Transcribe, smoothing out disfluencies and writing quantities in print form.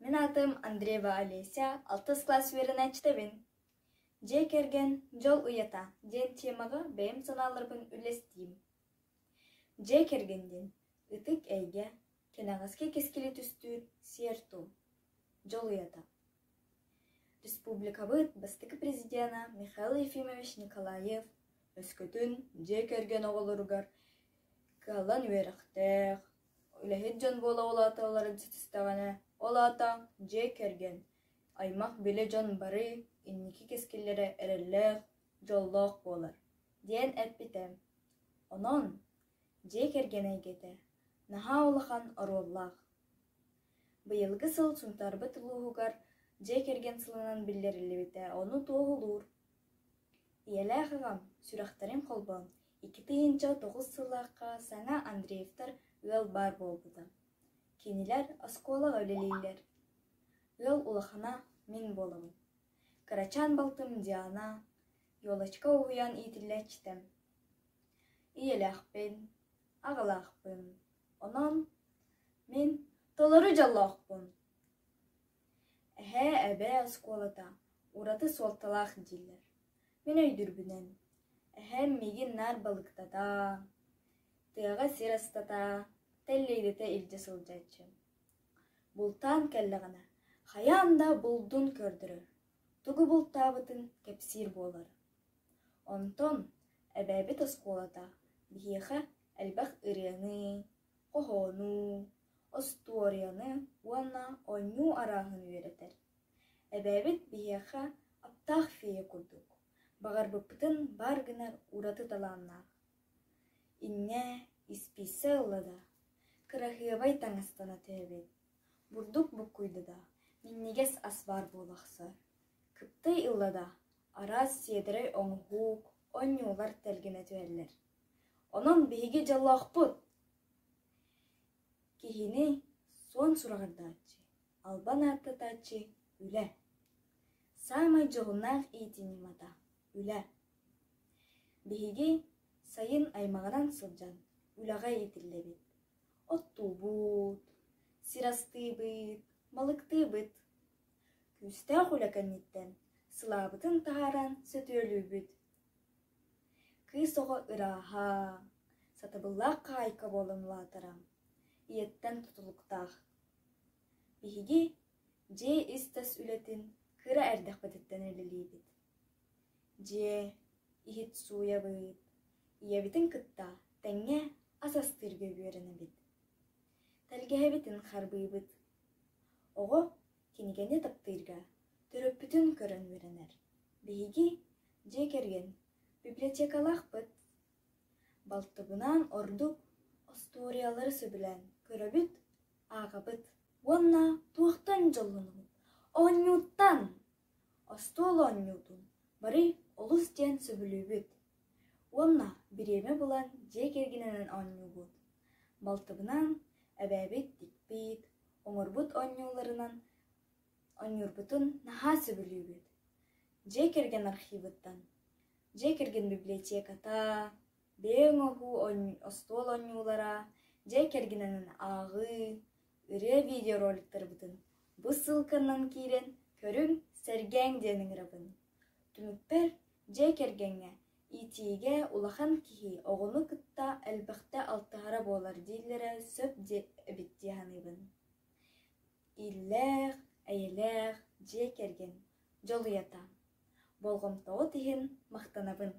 Мин аатым Андреева Олеся, алтыс кылаас үөрэнээччитэбин. Дьиэ кэргэн дьол уйата диэн темаҕа бэйэм санааларбын үллэстиим. Дьиэ кэргэн диэн ытык эйгэ, кэнэҕэски кэскили түстүүр сиэр-туом, дьол уйата. Республикабыт бастакы президена Михаил Ефимович Николаев өскөтүн дьиэ кэргэн оҕолоругар кыаллан үөрэхтээх, үлэһит дьон буола улааталларын ситистэҕинэ, ол аата дьиэ кэргэн, аймах-билэ дьон бары инники кэскиллэрэ эрэллээх, дьоллоох буолар диэн эппитэ. Онон дьиэ кэргэн эйгэтэ наһаа улахан оруоллаах. Быйылгы сыл Сунтаарбыт улууһугар дьиэ кэргэн сылынан биллэриллибитэ ону туоһулуур. Ийэлээх аҕам сүрэхтэрин холбоон 2009 сыллаахха саҥа Андреевтар ыал баар буолбута. Кинилэр оскуолаҕа үлэлииллэр. Ыал улахана мин буолабын. Кырачаан балтым Диана елочка уһуйаан иитиллээччитэ. Ийэлээхпин, аҕалаахпын, онон мин толору дьоллоохпун. Эһээ, эбээ оскуолата ураты суолталаах дииллэр. Мин өйдүүрбүнэн, эһээм миигин наар балыктата, тыаҕа сир астата, тэллэйдэтэ илдьэ сылдьааччы. Бултаан кэллэҕинэ, хайаан да булдун көрдөрөр, тугу бултаабытын кэпсиир буолар. Онтон эбээбит оскуолата биһиэхэ элбэх ырыаны, хоһоону, остуоруйаны уонна оонньуу арааһын үөрэтэр. Эбээбит биһиэхэ аптаах фея курдук, баҕарбыппытын баар гынар ураты талааннаах. Инньэ испииссэ ылла да, кыраһыабай таҥастана түһэбит, бурдук буккуйда да, минньигэс ас баар буолахсар. Кыптай ылла да, араас сиэдэрэй оҥоһуук, оонньуулар тэлгэнэ түһэллэр. Онон биһиги дьоллоохпут! Киһини суон сураҕырдааччы, албан ааттатааччы үлэ. Саамай дьоһуннаах иитии ньымата үлэ. Биһиги сайын аймаҕынан сылдьан үлэҕэ иитиллэбит. Оттуубут, сир астыыбыт, балыктыыбыт. Күүстээх үлэ кэнниттэн сылаабытын таһааран сөтүөлүүбүт. Кыыс оҕо ырааһа, сатабыллаах хаһаайка буолан улаатара ийэттэн тутулуктаах. Биһиги дьиэ ис-тас үлэтин кыра эрдэхпититтэн үлэлиибит. Дьиэ иһит сууйабыт, ийэбитин кытта тэҥҥэ ас астыырга үөрэнэбит. Тэлгэһэбитин харбыыбыт. Оҕо кинигэни таптыырга төрөппүтүн көрөн үөрэнэр. Биһиги дьиэ кэргэн библиотекалаахпыт. Балтыбынаан ордук остуоруйалары сөбүлээн көрөбүт, ааҕабыт. Уонна туохтан дьоллонобут? Оонньууттан! Остуол оонньуутун бары олус диэн сөбүлүүбүт. Уонна бириэмэ булан дьиэ кэргэнинэн оонньуубут. Балтыбынаан эбээбит тикпит, оҥорбут оонньууларынан оонньуурбутун наһаа сөбүлүүбүт. Дьиэ кэргэн архивыттан дьиэ кэргэн библиотеката, бэйэ оҥоһуу остуол оонньуулара, дьиэ кэргэнинэн ааҕыы, ырыа видеороликтарбытын бу ссылканан киирэн көрүҥ, сэргээҥ диэн ыҥырабын. Түмүкпэр дьиэ кэргэҥҥэ иитиигэ улахан киһи оҕону кытта элбэхтэ алтыһара буолар дииллэрэ сөп эбит дии саныыбын. Иллээх, эйэлээх дьиэ кэргэн дьолуйата. Болҕомтоҕут иһин махтанабын.